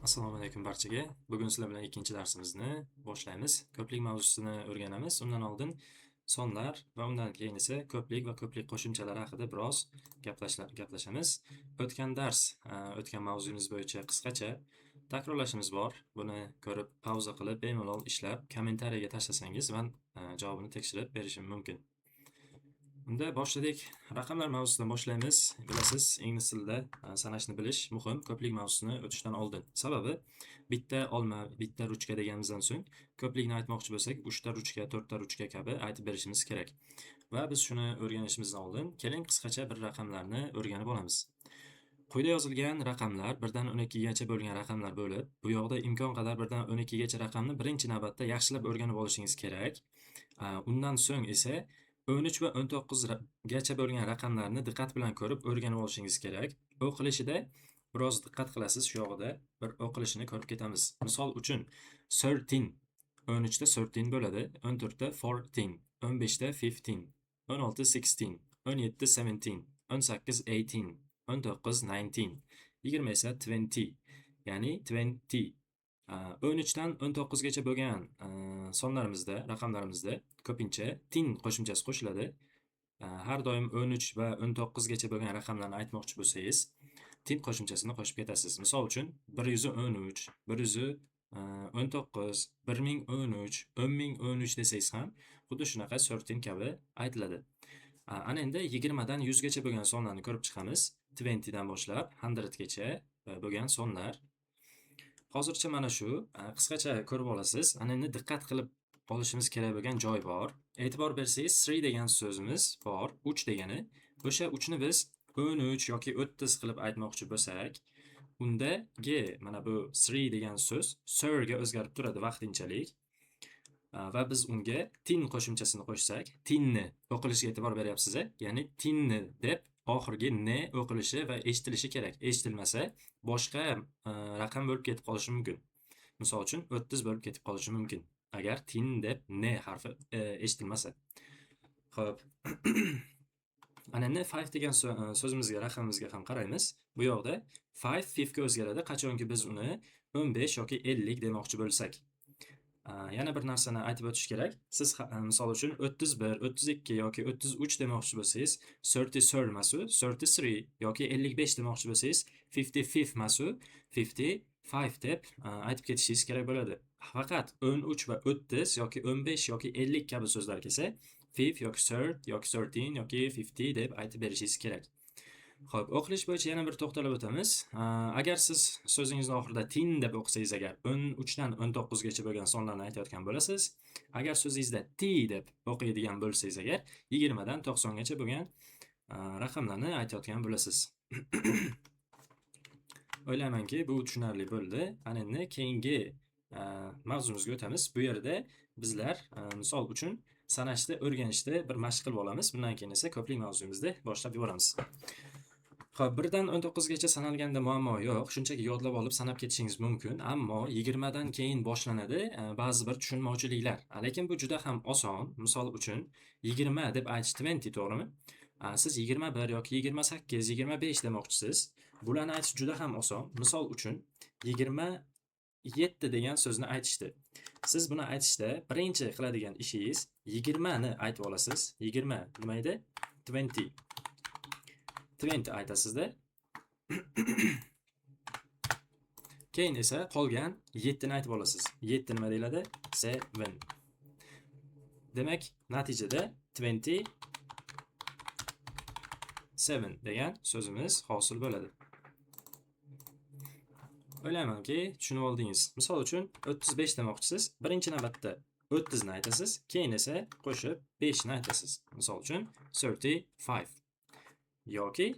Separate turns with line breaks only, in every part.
Assalomu alaykum barchaga. Bugun sizlar bilan ikkinchi darsimizni boshlaymiz. Ko'plik mavzusini o'rganamiz. Undan oldin sonlar va undan keyin esa ko'plik va ko'plik qo'shimchalari haqida biroz gaplashamiz. O'tgan dars, o'tgan mavzuyimiz bo'yicha qisqacha takrorlashimiz bor. Buni ko'rib, pauza qilib, bemalol ishlab, kommentariyaga tashlasangiz, men javobini tekshirib berishim mumkin. Unda boshladik. Raqamlar mavzusidan boshlaymiz. Bilasiz, ingliz tilida sanashni bilish muhim, ko'plik mavzusini o'tishdan oldin. Sababi bitta olma, bitta ruchka deganimizdan so'ng ko'plikni aytmoqchi bo'lsak, 3 ta ruchka, 4 ta ruchka kabi aytib berishimiz kerak. Va biz shuni o'rganishimizdan oldin keling qisqacha bir raqamlarni o'rganib olamiz. Quyida yozilgan raqamlar 1 dan 12 gacha bo'lgan raqamlar bo'lib, bu yoqda imkon qadar 1 dan 12 gacha raqamni birinchi navbatda yaxshilab o'rganib olishingiz kerak. Undan so'ng esa 13 va 19 gacha bo'lgan raqamlarni diqqat bilan ko'rib o'rganib olishingiz kerak. O'qilishida biroz diqqat qilasiz, shu yog'ida bir o'qilishini ko'rib ketamiz. Misol uchun 13, 13 ta 13 bo'ladi, 14 ta 14, 15 ta 15, 16 16, 17 17, 18 18, 19 19, 20 esa 20, ya'ni 20. 13 dan 19 gacha bo'lgan sonlarimizda, raqamlarimizda ko'pincha tin qo'shimchasi qo'shiladi. Har doim 13 va 19 gacha bo'lgan raqamlarni aytmoqchi bo'lsangiz, tin qo'shimchasini qo'shib ketasiz. Misol uchun 113, 119, 1013, 10013 desangiz ham xuddi shunaqa 13 kabi aytiladi. Ana endi 20 dan 100 gacha bo'lgan sonlarni ko'rib chiqamiz. 20 dan boshlab 100 gacha bo'lgan sonlar. Hozircha mana shu qisqacha ko'rib olasiz. Ana endi diqqat qilib olishimiz kerak bo'lgan joy bor. E'tibor bersangiz, 3 degan so'zimiz bor, 3 degani. O'sha 3 ni biz 13 yoki 30 qilib aytmoqchi bo'lsak, unda G mana bu 3 degan so'z sir ga o'zgarib turadi vaqtinchalik. Va biz unga tin qo'shimchasini qo'shsak, tinni o'qilishiga e'tibor beryapsiz, ya'ni tinni deb oxirgi n o'qilishi va eshitilishi kerak. Eshitilmasa boshqa raqam bo'lib ketib qolishi mumkin. Misol uchun 30 bo'lib ketib qolishi mumkin. Agar tin deb n harfi eshitilmasa. Xo'p. Ana endi 5 degan so'zimizga, raqamimizga ham qaraymiz. Bu yoqda 5 5 ga o'zgaradi, qachonki biz uni 15 yoki 50 demoqchi bo'lsak. Yana bir narsani aytib o'tish kerak. Siz misol uchun 31, 32 yoki 33 demoqchi bo'lsangiz, 33 emas u, 33 yoki 55 demoqchi bo'lsangiz, 55 emas u, 55 deb aytib ketishingiz kerak bo'ladi. Faqat 13 va 30 yoki 15 yoki 50 kabi so'zlar kelsa, 5 yoki 3 yoki 13 yoki 50 deb aytib berishingiz kerak. Xo'p, o'qilish bo'yicha yana bir to'xtalib o'tamiz. Agar siz so'zingizni oxirida tin deb o'qisangiz, agar 13 dan 19 gacha bo'lgan sonlarni aytayotgan bo'lasiz. Agar so'zingizda t deb o'qiydigan bo'lsangiz, agar 20 dan 90 gacha bo'lgan raqamlarni aytayotgan bo'lasiz. O'ylaymanki, bu tushunarli bo'ldi. Ana endi keyingi mavzumizga o'tamiz. Bu yerda bizlar misol uchun sanashni o'rganishda bir mashq qilib olamiz. Bundan keyin esa ko'plik mavzuyimizni boshlab yuboramiz. Xo'p, 1 dan 19 gacha sanalganda muammo yo'q. Shunchaki yodlab olib sanab ketishingiz mumkin, ammo 20 dan keyin boshlanadi ba'zi bir tushunmovchiliklar. Lekin bu juda ham oson. Misol uchun 20 deb aytish 20, to'g'rimi? Siz 21 yoki 28, 25 demoqchisiz. Bularni aytish juda ham oson. Misol uchun 27 degan so'zni aytishdi. Siz buni aytishda birinchi qiladigan ishingiz 20 ni aytib olasiz. 20 nima edi? 20. 20 aytasizda. Keyin esa qolgan 7 ni aytib olasiz. 7 nima deyiladi? 7. Demak, natijada 27 degan so'zimiz hosil bo'ladi. O'ylaymanki, tushunib oldingiz. Misol uchun 35 demoqchisiz. Birinchi navbatda 30 ni aytasiz, keyin esa qo'shib 5 ni aytasiz. Misol uchun 35 yoki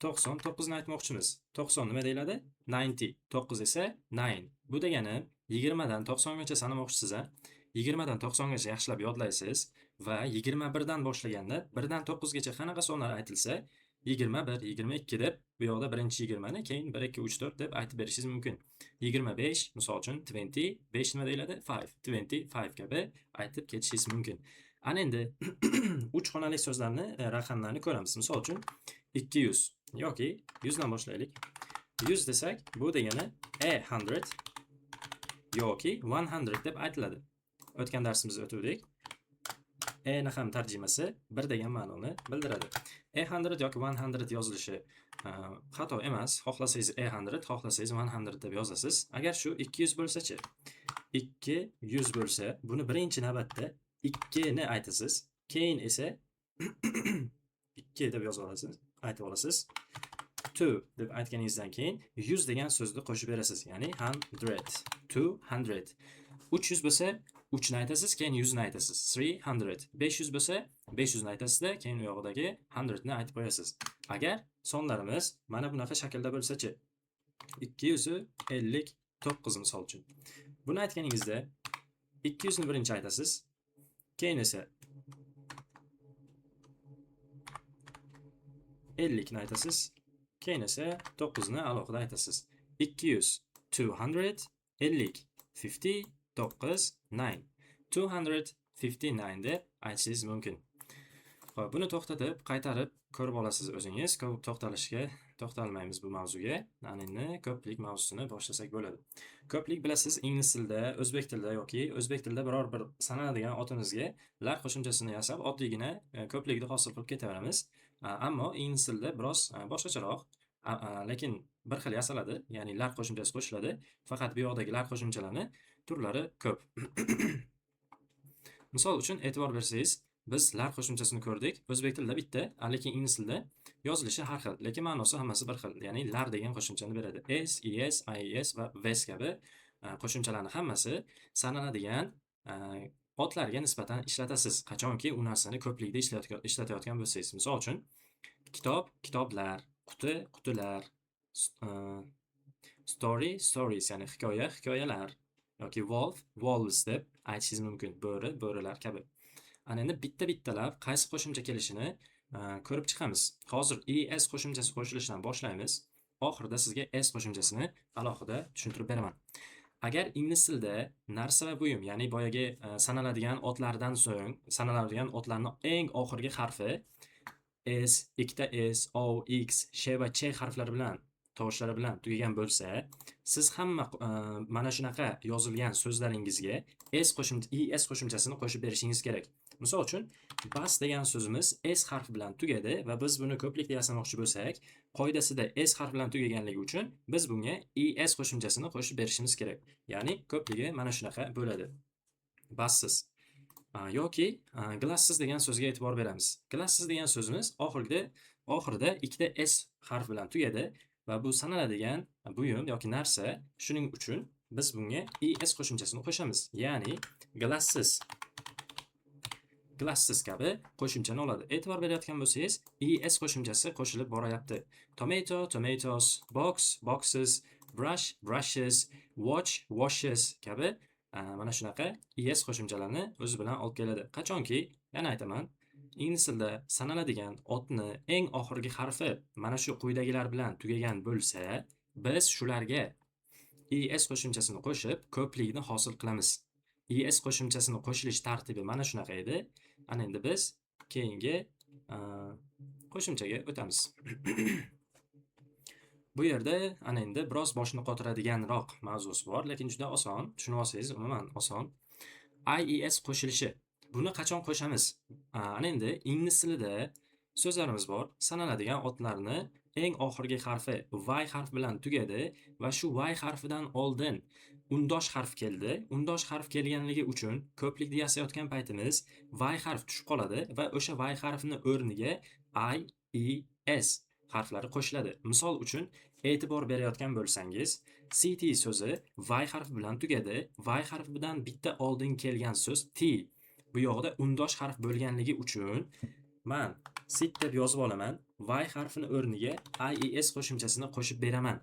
99 ni aytmoqchimiz. 90 nima deyiladi? 90. 9 esa 9. Bu degani 20 dan 90 gacha sanamoqchisiz, a? 20 dan 90 gacha yaxshilab yodlaysiz va 21 dan boshlaganda 1 dan 9 gacha qanaqa sonlar aytilsa, 21, 22 deb bu yoqda birinchi 20 ni, keyin 1, 2, 3, 4 deb aytib berishingiz mumkin. 25, misol uchun 20, 5 nima deyiladi? 5, 25 kabi aytib ketishingiz mumkin. Ana endi 3 xonali so'zlarni, raqamlarni ko'ramiz. Misol uchun 200. Yoki 100 dan boshlaylik. 100 desak, bu degani a hundred yoki 100 deb aytiladi. O'tgan darsimizda o'tuvdik. A ni ham tarjimasi bir degan ma'noni bildiradi. A hundred yoki 100 yozilishi xato emas. Xohlasangiz a hundred, xohlasangiz 100 deb yozasiz. Agar shu 200 bo'lsa-chi? 200 bo'lsa, buni birinchi navbatda 2 ni aytasiz. Keyin esa 2 deb yozib olasiz, aytib olasiz. 2 deb aytganingizdan keyin 100 degan so'zni qo'shib berasiz. Ya'ni hundred, 200. 300 bo'lsa 3 ni aytasiz, keyin 100 ni aytasiz. 300. 500 bo'lsa 500 ni aytasizda, keyin u yog'idagi 100 ni aytib qo'yasiz. Agar sonlarimiz mana bunaqa shaklda bo'lsa-chi? 259 misol uchun. Buni aytganingizda 200 ni birinchi aytasiz, keyin esa 50 ni aytasiz, keyin esa 9 ni alohida aytasiz. 200, 200, 50, 50, 9, 9. 259 deb aytishingiz mumkin. Xo'p, buni to'xtatib, qaytarib ko'rib olasiz o'zingiz. Ko'p to'xtalmaymiz bu mavzuga. Ana endi ko'plik mavzusini boshlasak bo'ladi. Ko'plik bilasiz, ingliz tilida, o'zbek tilida yoki o'zbek tilida biror bir sanaladigan otimizga lar qo'shimchasini yasab, oddiygina ko'plikni hosil qilib ketaveramiz. Ammo ingliz tilida biroz boshqacharoq, lekin bir xil yasaladi, ya'ni lar qo'shimchasi qo'shiladi. Faqat bu yoqdagi lar qo'shimchalarini turlari ko'p. Misol uchun e'tibor bersangiz, biz lar qo'shimchasini ko'rdik. O'zbek tilida bitta, lekin ingliz tilida yozilishi har xil, lekin ma'nosi hammasi bir xil. Ya'ni lar degan qo'shimchani beradi. S, ES, IES va VS kabi qo'shimchalarni hammasi sanaladigan otlarga nisbatan ishlatasiz. Qachonki u narsani ko'plikda ishlatayotgan bo'lsangiz. Misol uchun, kitob, kitoblar, quti, qutilar, story, stories, ya'ni hikoya, hikoyalar yoki wolf, wolves deb aytishingiz mumkin. Bo'ri, bo'rilar kabi. Ana endi bitta-bittalab qaysi qo'shimcha kelishini ko'rib chiqamiz. Hozir ES qo'shimchasi qo'shilishidan boshlaymiz. Oxirida sizga S qo'shimchasini alohida tushuntirib beraman. Agar ingliz tilida narsa va buyum, ya'ni boyagi sanaladigan otlardan so'ng sanaladigan otlarning eng oxirgi harfi S, ikkita S, O, X, Sh va Ch harflari bilan, tovushlari bilan tugagan bo'lsa, siz hamma mana shunaqa yozilgan so'zlaringizga S qo'shimcha, ES qo'shimchasini qo'shib berishingiz kerak. Misol uchun, bus degan so'zimiz S harfi bilan tugadi va biz buni ko'plikda yasamoqchi bo'lsak, qoidasida S harfi bilan tugaganligi uchun biz bunga ES qo'shimchasini qo'shib berishimiz kerak. Ya'ni ko'pligi mana shunaqa bo'ladi. Buses. Yoki glasses degan so'zga e'tibor beramiz. Glasses degan so'zimiz oxirida ikkita S harfi bilan tugadi va bu sanaladigan buyum yoki narsa. Shuning uchun biz bunga ES qo'shimchasini qo'shamiz. Ya'ni glasses, glasses kabi qo'shimchani oladi. E'tibor berayotgan bo'lsangiz, ES qo'shimchasi qo'shilib borayapti. Tomato, tomatoes, box, boxes, brush, brushes, watch, washes kabi mana shunaqa ES qo'shimchalarini o'zi bilan olib keladi. Qachonki, yana aytaman, ingliz tilida sanaladigan otni eng oxirgi harfi mana shu quyidagilar bilan tugagan bo'lsa, biz shularga ES qo'shimchasini qo'shib ko'plikni hosil qilamiz. ES qo'shimchasini qo'shilish tartibi mana shunaqa edi. Ana endi biz keyingi qo'shimchaga o'tamiz. Bu yerda ana endi biroz boshni qotiradiganroq mavzusi bor, lekin juda oson, tushunib olsangiz umuman oson. IES qo'shilishi. Buni qachon qo'shamiz? Ana endi ingliz tilida so'zlarimiz bor. Sanaladigan otlarni eng oxirgi harfi Y harfi bilan tugadi va shu Y harfidan oldin undosh harf keldi. Undosh harf kelganligi uchun ko'plikni yasayotgan paytimiz Y harf tushib qoladi va o'sha Y harfini o'rniga I, E, S harflari qo'shiladi. Misol uchun, e'tibor berayotgan bo'lsangiz, city so'zi Y harfi bilan tugadi. Y harfidan bitta oldin kelgan so'z T. Bu yoqda undosh harf bo'lganligi uchun men sit deb yozib olaman. Y harfini o'rniga IES qo'shimchasini qo'shib beraman.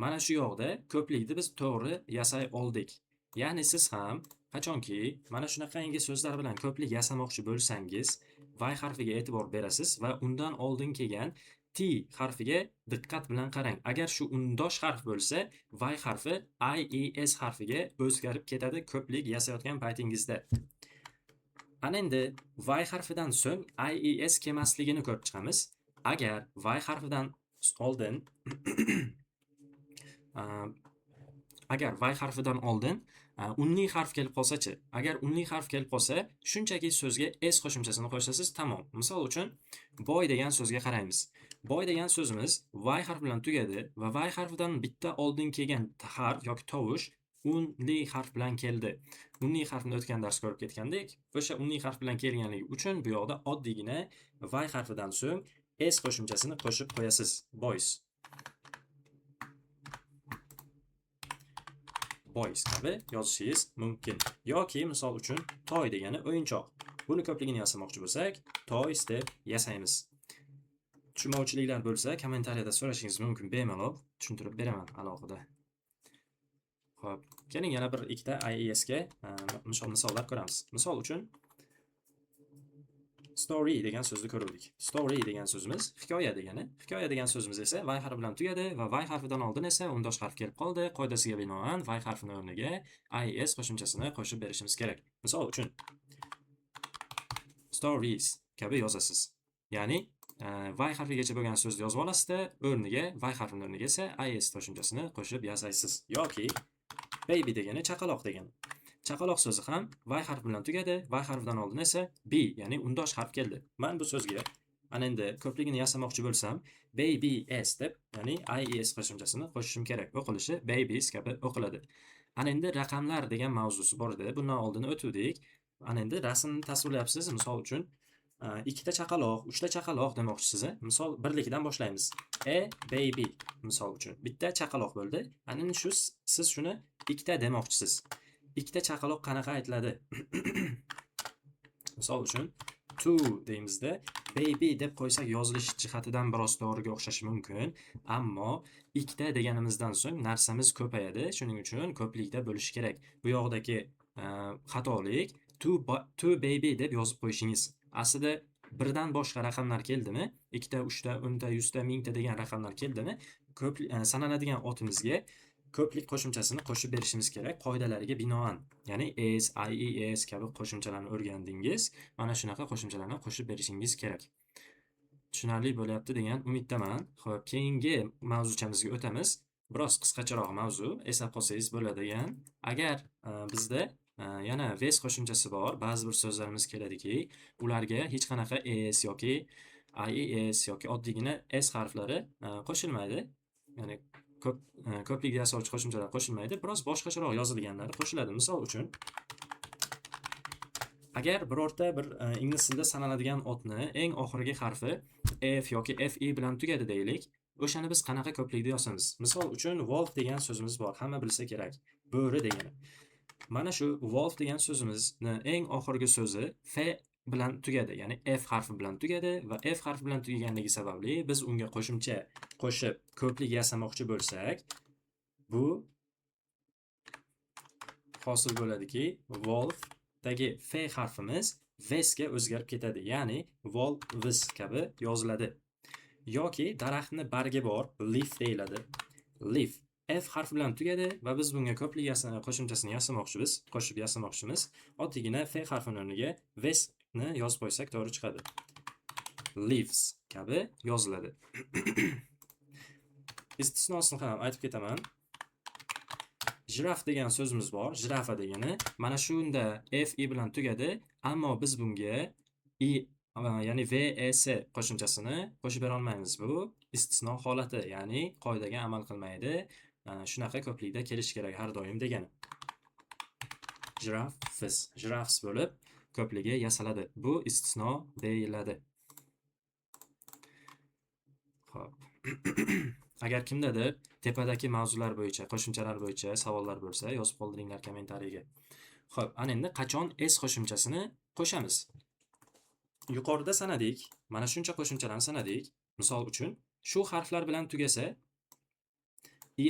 Mana shu yoqda ko'plikni biz to'g'ri yasay oldik. Ya'ni siz ham qachonki mana shunaqangi so'zlar bilan ko'plik yasamoqchi bo'lsangiz, Y harfiga e'tibor berasiz va undan oldin kelgan T harfiga diqqat bilan qarang. Agar shu undosh harf bo'lsa, Y harfi IES harfiga o'zgarib ketadi ko'plik yasayotgan paytingizda. Ana endi Y harfidan so'ng IES kelmasligini ko'rib chiqamiz. Agar Y harfidan oldin agar y harfidan oldin unli harf kelib qolsa-chi? Agar unli harf kelib qolsa, shunchaki so'zga s qo'shimchasini qo'shasiz, tamom. Misol uchun, boy degan so'zga qaraymiz. Boy degan so'zimiz y harfi bilan tugadi va y harfidan bitta oldin kelgan harf yoki tovush unli harf bilan keldi. Unli harfni o'tgan dars ko'rib ketgandik. O'sha unli harf bilan kelganligi uchun bu yoqda oddiygina y harfidan so'ng s qo'shimchasini qo'shib qo'yasiz. Boys. Boys kabi yozishingiz mumkin. Yoki misol uchun toy degani o'yinchoq. Buni ko'pligini yasamoqchi bo'lsak, toys deb yasaymiz. Tushunmovchiliklar bo'lsa, kommentariyada so'rashingiz mumkin, bemalol tushuntirib beraman alohida. Xo'p, keling yana bir ikkita IES ga misollar ko'ramiz. Misol uchun story degan so'zni ko'ruvdik. Story degan so'zimiz hikoya degani. Hikoya degan so'zimiz esa y harfi bilan tugadi va y harfidan oldin esa undosh harf kelib qoldi. Qoidasiga binoan y harfini o'rniga IES qo'shimchasini qo'shib berishimiz kerak. Misol uchun stories kabi yozasiz. Ya'ni y harfigacha bo'lgan so'zni yozib olasizda, o'rniga y harfini o'rniga esa IES qo'shimchasini qo'shib yasaysiz. Yoki baby degani chaqaloq degani. Chaqaloq so'zi ham y harfi bilan tugadi, y harfidan oldin esa b, ya'ni undosh harf keldi. Men bu so'zga ana endi ko'pligini yasamoqchi bo'lsam, baby s deb, ya'ni IES qo'shimchasini qo'shishim kerak. O'qilishi babies kabi o'qiladi. Ana endi raqamlar degan mavzusi bor edi. Bundan oldin o'tuvdik. Ana endi rasmni tasvirlayapsiz. Misol uchun, ikkita chaqaloq, uchta chaqaloq demoqchisiz. Misol birlikdan boshlaymiz. A baby misol uchun. Bitta chaqaloq bo'ldi. Ana endi shu siz shuni ikkita demoqchisiz. Ikkita chaqaloq qanaqa aytiladi? Misol uchun two deymizda, baby deb qo'ysak yozilish jihatidan biroz to'g'riga o'xshashi mumkin, ammo ikkita deganimizdan so'ng narsamiz ko'payadi. Shuning uchun ko'plikda bo'lishi kerak. Bu yoqdagi xatolik two baby deb yozib qo'yishingiz. Aslida birdan boshqa raqamlar keldimi? Ikkita, uchta, o'nta, yuzta, mingta degan raqamlar keldimi? Ko'p sanaladigan otimizga ko'plik qo'shimchasini qo'shib berishimiz kerak qoidalariga binoan. Ya'ni s, IES kabi qo'shimchalarni o'rgandingiz. Mana shunaqa qo'shimchalarni qo'shib berishingiz kerak. Tushunarli bo'lyapti degan umiddaman. Xo'p, keyingi mavzuchamizga o'tamiz. Biroz qisqacharoq mavzu, eslab qolsangiz bo'ladigan. Agar bizda yana ves qo'shimchasi bor, ba'zi bir so'zlarimiz keladiki, ularga hech qanaqa s yoki IES yoki oddiygina s harflari qo'shilmaydi. Ya'ni ko'plik yasovchi qo'shimchalar qo'shilmaydi, biroz boshqacharoq yozilganlari qo'shiladi. Misol uchun, agar birorta bir ingliz tilida sanaladigan otni eng oxirgi harfi f yoki fe bilan tugadi deylik, o'shani biz qanaqa ko'plikda yozamiz? Misol uchun, wolf degan so'zimiz bor, hamma bilsa kerak, bo'ri degani. Mana shu wolf degan so'zimizni eng oxirgi so'zi f bilan tugadi, ya'ni f harfi bilan tugadi va f harfi bilan tugaganligi sababli biz unga qo'shimcha qo'shib ko'plik yasamoqchi bo'lsak, bu hosil bo'ladiki, wolfdagi f harfimiz ves ga o'zgarib ketadi, ya'ni wolves kabi yoziladi. Yoki daraxtni bargi bor, leaf deyiladi. Leaf f harfi bilan tugadi va biz bunga ko'plik qo'shimchasini yasamoqchimiz, qo'shib yasamoqchimiz. Oddiygina f harfini o'rniga ves ni yozib qo'ysak to'g'ri chiqadi. Leaves kabi yoziladi. Istisnosini ham aytib ketaman. Jiraf degan so'zimiz bor, jirafa degani. Mana shunda f i bilan tugadi, ammo biz bunga i, ya'ni v e s qo'shimchasini qo'shib bera olmaymiz. Bu istisno holati, ya'ni qoidaga amal qilmaydi. Shunaqa ko'plikda kelishi kerak har doim degani. Giraffes, giraffes bo'lib ko'pligi yasaladi. Bu istisno deyiladi. Xo'p. Agar kimdadir tepadagi mavzular bo'yicha, qo'shimchalar bo'yicha savollar bo'lsa, yozib qoldiringlar kommentariyaga. Xo'p, ana endi qachon s qo'shimchasini qo'shamiz? Yuqorida sanadik, mana shuncha qo'shimchalarni sanadik. Misol uchun, shu harflar bilan tugasa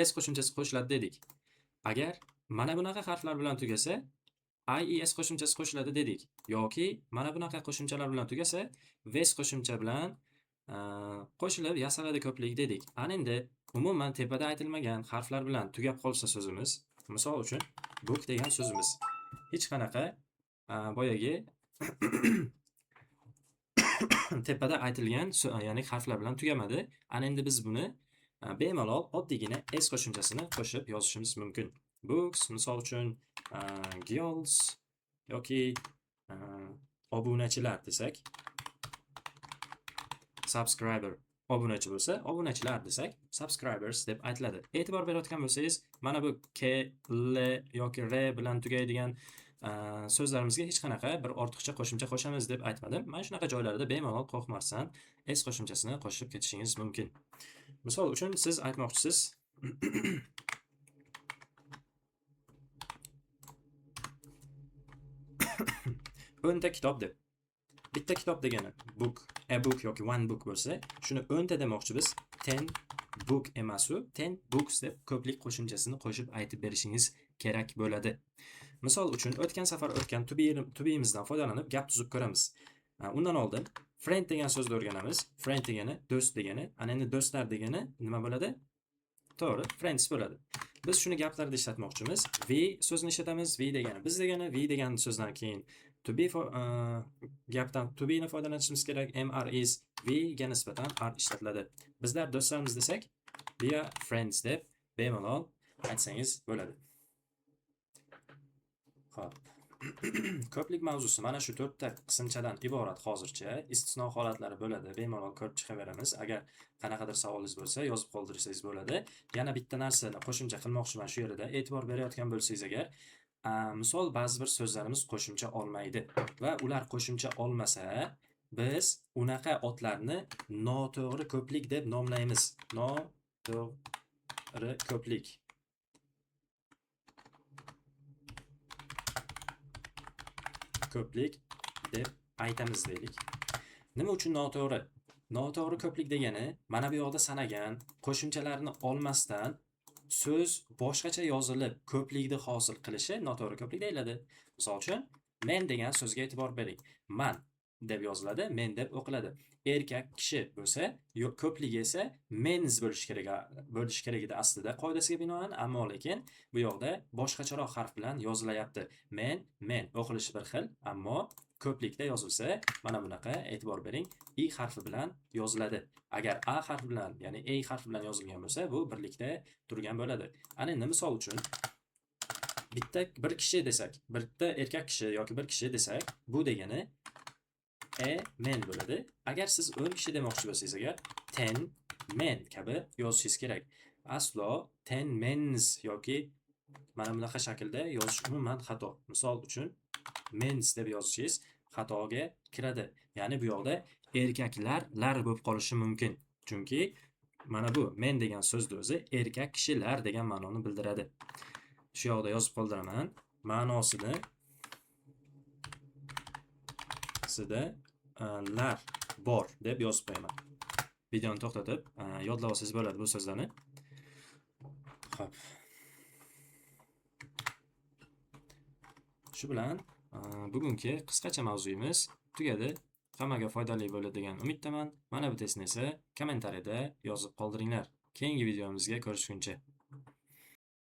es qo'shimchasi qo'shiladi dedik. Agar mana bunaqa harflar bilan tugasa IES qo'shimchasi qo'shiladi dedik. Yoki mana bunaqa qo'shimchalar bilan tugasa ves qo'shimcha bilan qo'shilib yasaladi ko'plik dedik. Ana endi umuman tepada aytilmagan harflar bilan tugab qolsa so'zimiz, misol uchun book degan so'zimiz hech qanaqa boyagi Tepada aytilgan, ya'ni harflar bilan tugamadi. Ana endi biz buni bemalol oddiygina s qo'shimchasini qo'shib yozishimiz mumkin. Books, misol uchun, girls yoki obunachilar desak, subscriber obunachi bo'lsa, obunachilar desak, subscribers deb aytiladi. E'tibor berayotgan bo'lsangiz, mana bu k, l yoki r bilan tugaydigan so'zlarimizga hech qanaqa bir ortiqcha qo'shimcha qo'shamiz deb aytmadim. Mana shunaqa joylarda bemalol qo'rqmasdan s qo'shimchasini qo'shib ketishingiz mumkin. Misol uchun siz aytmoqchisiz 10 ta kitob deb. Bitta kitob degani book, a book yoki one book bo'lsa, shuni 10 ta demoqchi biz 10 book emas u, 10 books deb ko'plik qo'shimchasini qo'shib aytib berishingiz kerak bo'ladi. Misol uchun o'tgan safar o'tgan to be'imizdan foydalanib gap tuzib ko'ramiz. Undan oldin friend degan so'zni o'rganamiz. Friend degani do'st degani, ana endi do'stlar degani nima bo'ladi? To'g'ri, friends bo'ladi. Biz shuni gaplarda ishlatmoqchimiz. We so'zini ishlatamiz. We degani biz degani, we degan so'zdan keyin to be gapdan to be ni foydalanishimiz kerak. M R is we ga nisbatan are ishlatiladi. Bizlar do'stlarimiz desak, we are friends deb bemalol aytsangiz bo'ladi. Xo'p. Ko'plik mavzusi mana shu 4 ta qismchadan iborat hozircha. Istisno holatlari bo'ladi, bemalol ko'rib chiqaveramiz. Agar qanaqadir savolingiz bo'lsa, yozib qoldirsangiz bo'ladi. Yana bitta narsani qo'shimcha qilmoqchiman shu yerda. E'tibor berayotgan bo'lsangiz agar, misol ba'zi bir so'zlarimiz qo'shimcha olmaydi va ular qo'shimcha olmasa, biz unaqa otlarni noto'g'ri ko'plik deb nomlaymiz. Noto'g'ri ko'plik. Ko'plik deb aytamiz deylik. Nima uchun noto'g'ri? Noto'g'ri ko'plik degani mana bu yoqda sanagan qo'shimchalarni olmasdan so'z boshqacha yozilib ko'plikni hosil qilishi noto'g'ri ko'plik deyiladi. Misol uchun, men degan so'zga e'tibor bering. Man deb yoziladi, men deb o'qiladi. Erkak kishi bo'lsa, ko'pligi esa men's bo'lishi kerak edi aslida qoidasiga binoan, ammo lekin bu yoqda boshqacharoq harf bilan yozilayapti. Men, men o'qilishi bir xil, ammo ko'plikda yozilsa, mana bunaqa e'tibor bering, i harfi bilan yoziladi. Agar a harfi bilan, ya'ni e harfi bilan yozilgan bo'lsa, bu birlikda turgan bo'ladi. Ana endi misol uchun bitta bir kishi desak, bitta erkak kishi yoki bir kishi desak, bu degani a men bo'ladi. Agar siz 10 kishi demoqchi bo'lsangiz agar 10 men kabi yozishingiz kerak. Aslo 10 men's yoki mana bunaqa shaklda yozish umuman xato. Misol uchun men's deb yozishingiz xatoga kiradi. Ya'ni bu yoqda erkaklar lar bo'lib qolishi mumkin. Chunki mana bu men degan so'zni o'zi erkak kishilar degan ma'noni bildiradi. Shu yoqda yozib qoldiraman. Ma'nosini sida lar bor deb yozib qo'yaman. Videoni to'xtatib, yodlab olsangiz bo'ladi bu so'zlarni. Xo'p. Shu bilan bugungi qisqacha mavzuyimiz tugadi. Hammaga foydali bo'ldi degan umiddaman. Mana bu testni esa kommentariyada yozib qoldiringlar. Keyingi videomizga ko'rishguncha.